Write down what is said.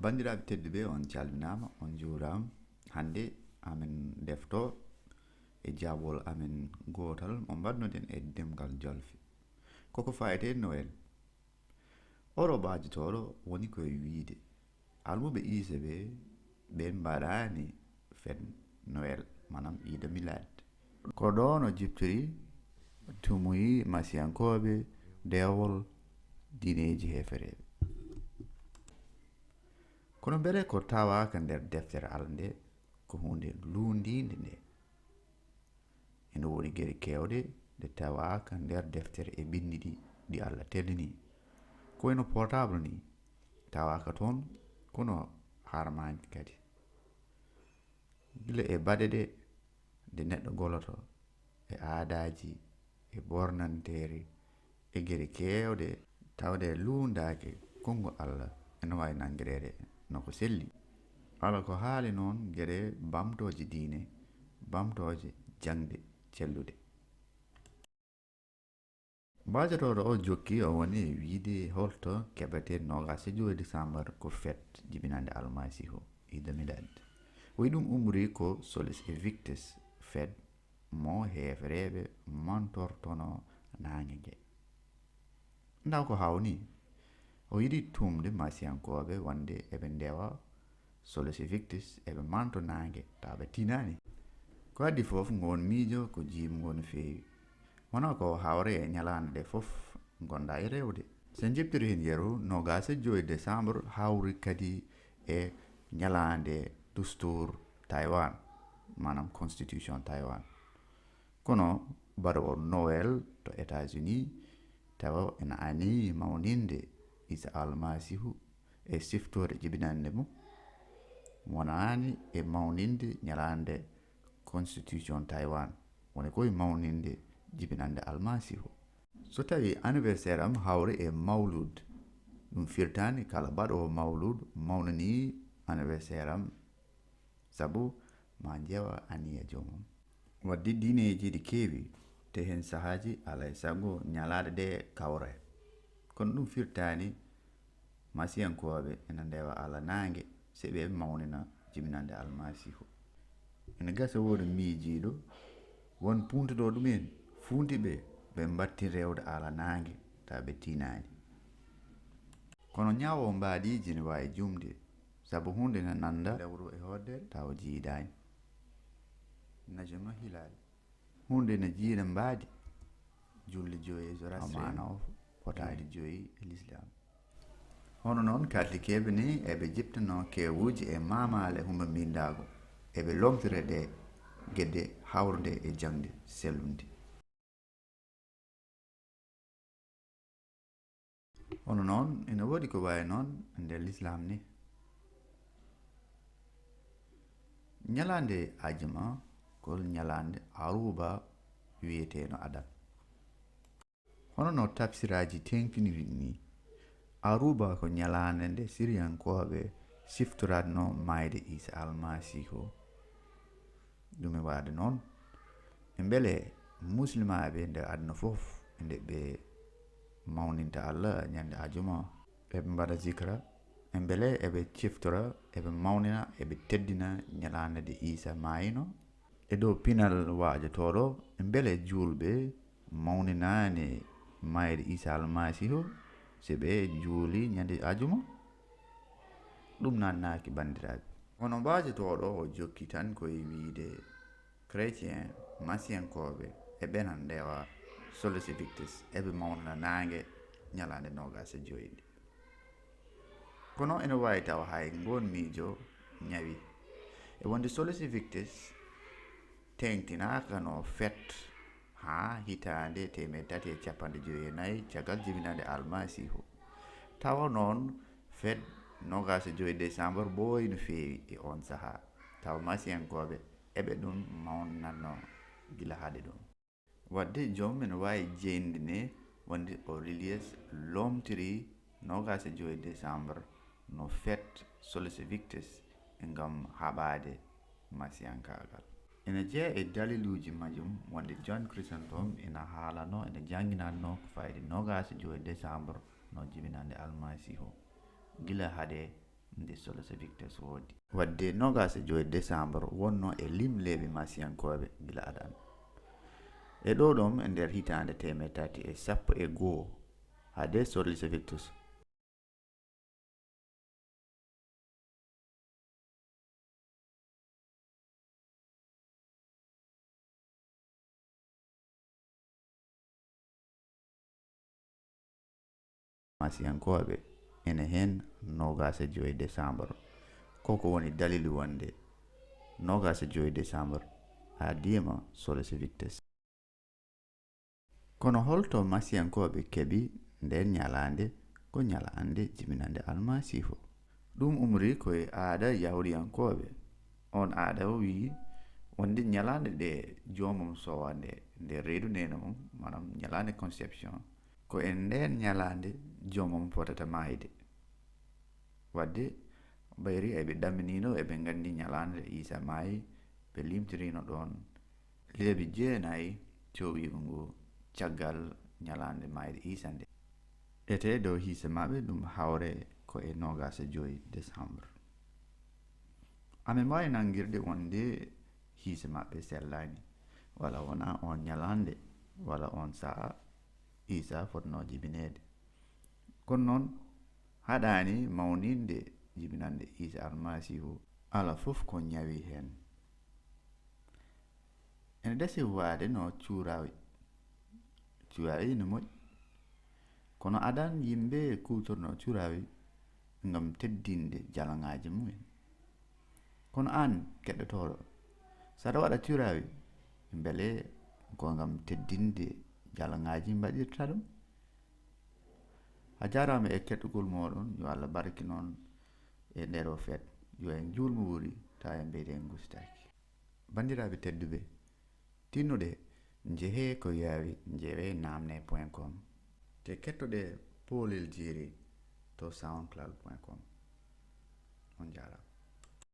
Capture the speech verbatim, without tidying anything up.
Banndiraaɓe tedduɓe, on calminaama, on njuuraama. Hannde amen defto e jaabol amen gootal mo mbaɗnoɗen e ɗemngal jolfe. Koko faayetee Noël. Oɗo ɓaajotooɗo woni koye wiyde almuɓe Iisa ɓe, ɓe mbaɗaani fête Noël, maanaam Iida Milaad. Ko ɗoon o jiptori, tumuyi Masiyankooɓe, dewol diineeji heefereeɓe. Kono mbele ko tawaaka nder deftere Alla nde ko huunde luundiinde nde? Ene woodi geɗe keewɗe ɗe tawaaka nder deftere e binndi ɗi, ɗi Alla teddini. Ko wayno portable ni, tawaaka toon, kono harmaaji kadi. Gila e baɗe ɗe, ɗe neɗɗo goloto, e aadaaji, e bornanteeri, e geɗe keewɗe, tawde luundaaki konngu Alla, ene waawi nanngireede no ko selli. Alla ko haali noon geɗe bamtooje diine, bamtooje jaŋde celluɗe. Mbaajotooɗo o jokki, o woni e wiyde holto keɓetee noogaas e joy decembar ko fête jibinande Almasiihu, Iida Milaad. O wiyi ɗum ummori ko Solis Invictus, fête mo heefereeɓe mantortono naange nge. Ndaa ko haawnii. O yiɗi tuumde Masiyankooɓe wonde eɓe ndewa Solis Invictus, eɓe manto naange, tawa ɓe tinaani. Ko addi fof, ngoon miijo ko jiimngo no feewi. Wona ko hawre e ñalaande ɗe fof ngonɗaa e rewde. So en njeɓtiri heen yeru, noogaas e joy décembre hawri kadi e ñalaande dustuur Taiwan, maanaam constitution Taiwan. Kono baɗoowo Noël to États-Unis, tawa ena anii mawninde Iisa Almasiihu e siftoore jibinannde mo, wonaani e mawninde ñalaande constitution Taiwan, woni koye mawninde jibinannde Almasiihu. So tawii anniversaire am hawri e mawlud, ɗum firtaani kala baɗoowo mawlud mawnanii anniversaire am, sabu ma njewa aniya joomum. Waɗde diineeji ɗi keewi, te heen sahaaji alaa e sago ñalaaɗe ɗe kawra. Kono ɗum firtaani Masiyankooɓe ena ndewa Alla naange, si ɓe mawnina jibinande Almasiihu. Ene gasa wooda miijiiɗo, won puuntuɗo ɗum en, fuunti ɓe, ɓe mbattin rewde Alla naange, tawa ɓe tinaani. Kono ñawo mbaadiiji ne waawi jumde, sabu huunde ne nannda lewru e hoddere, tawa jiidaani. Najma Hilal. Huunde ne jiida mbaadi, julde joyi e Zoroastrian, amaana o fotaani julde joyi e Lislaam. Hono noon, Katolikeeɓe ni, eɓe jiptano kewuuji e maamaale humba mbinndaagu, eɓe lomtira ɗe gedde hawrude e jaŋde sellunde. Hono noon, ene woodi ko wayi noon e nder Lislaam ni. Ñalaande ajuma ko ñalaande Aruba wiyeteeno Adan. Hono no tafsiraaji teeŋtiniri ni, Aruba ko ñalaande nde Siriyankooɓe siftoratnoo maayde Iisa Almasiihu. Ɗum e waɗde noon, mbele muslimaaɓe nder aduna fof, nde ɓe mawninta Alla ñande ajuma, eɓe mbaɗa zikra, mbele eɓe ciftora, eɓe mawnina, eɓe teddina ñalaande nde Iisa maayino? E dow pinal waajotooɗo, mbele juulɓe mawninaani maayde Iisa Almasiihu, si ɓe juuli ñande ajuma? Ɗum naannaaki, banndiraaɓe. Kono mbaajotooɗo o jokki tan ko e wiyde chrétien masiyankooɓe e ɓena ndewa Solis Invictus, eɓe mawnina naange ñalaande noogaas e joy nde. Kono ene waawi tawa hay ngoon miijo ñawi. E wonde Solis Invictus teeŋtinaaka no fête haa hitaande teemedde tati e cappanɗe joyi e nayi caggal jibinande Almasiihu. Tawa noon, fête noogaas e joyi décembre ɓooyi no feewi e oon sahaa. Tawa Masiyankooɓe eɓe ɗum mawnatnoo gila hade ɗum. Waɗde joom men waawi jeyndine wonde Aurelius loomtiri noogaas e joyi décembre no fête Solis Invictus ngam haɓaade Masiyankaagal. Ene jeyaa e daliluuji majjum wonde John Chrysostom ina haalanoo, ina jannginatnoo ko fayde noogaas e joyi décembre no jibinande Almasiihu, gila hade nde Solis Invictus woodi. Wadde noogaas e joy décembre wonno e limleeɓe Masiyankooɓe gila adan. E ɗo ɗon e nder hitaande teemeɗɗe tati e sappo e goo haade Solis Invictus. Masiyankooɓe ene heen noogaas e joy décembre. Koko woni dalilu wonde noogaas e joy décembre addiima Solis Invictus. Kono holto Masiyankooɓe keɓi ndeen ñalaande? Ko ñalaande jibinande Almasiihu. Ɗum umri ko e aada Yahuudiyankooɓe. On aada o wiyi wonde ñalaande nde joomum sowande nde reedu neene mum, maanaam ñalaande conception, ko e ndeen ñalaande joomum fotata maayde. Wadde, ɓayri eɓe ɗaminino, eɓe nganndi ñalaande Iisa maayi, ɓe limtirino ɗoon leeɓi jeenayi coowiigu ngu caggal ñalaande maayde Iisa nde. Etee dow hiise maɓɓe ɗum hawre ko e noogaas e joy décembre. Aɓe mbaawi nanngirde wonde hiise maɓɓe sellaani, walla wonaa oon ñalaande, walla oon sa'a Iisa fotnoo jibineede. Kono noon, haɗaani mawninde jibinande Iisa Almasiihu, alaa fof ko ñawi heen. Ene dasi waade no cuuraawi. Cuuraawi ene moƴƴi. Kono adan yimɓe kuutorno cuuraawi ngam teddinde jalaŋaaji mumen. Kono aan keɗotooɗo, saɗa waɗa cuuraawi, mbele ko ngam teddinde jalaŋaaji mbaɗirta ɗum? A jaaraama e keɗogol mooɗon, yo Allah barkin on e nder o feet. Yo en njuul mo wuuri, tawa en mbeyde en ngusitaaki. Banndiraaɓe tedduɓe, tinnuɗe, njehee ko yaawi, njewee namne point com. Te kettoɗe poolel jiiri to soundcloud point com. On njaaraama.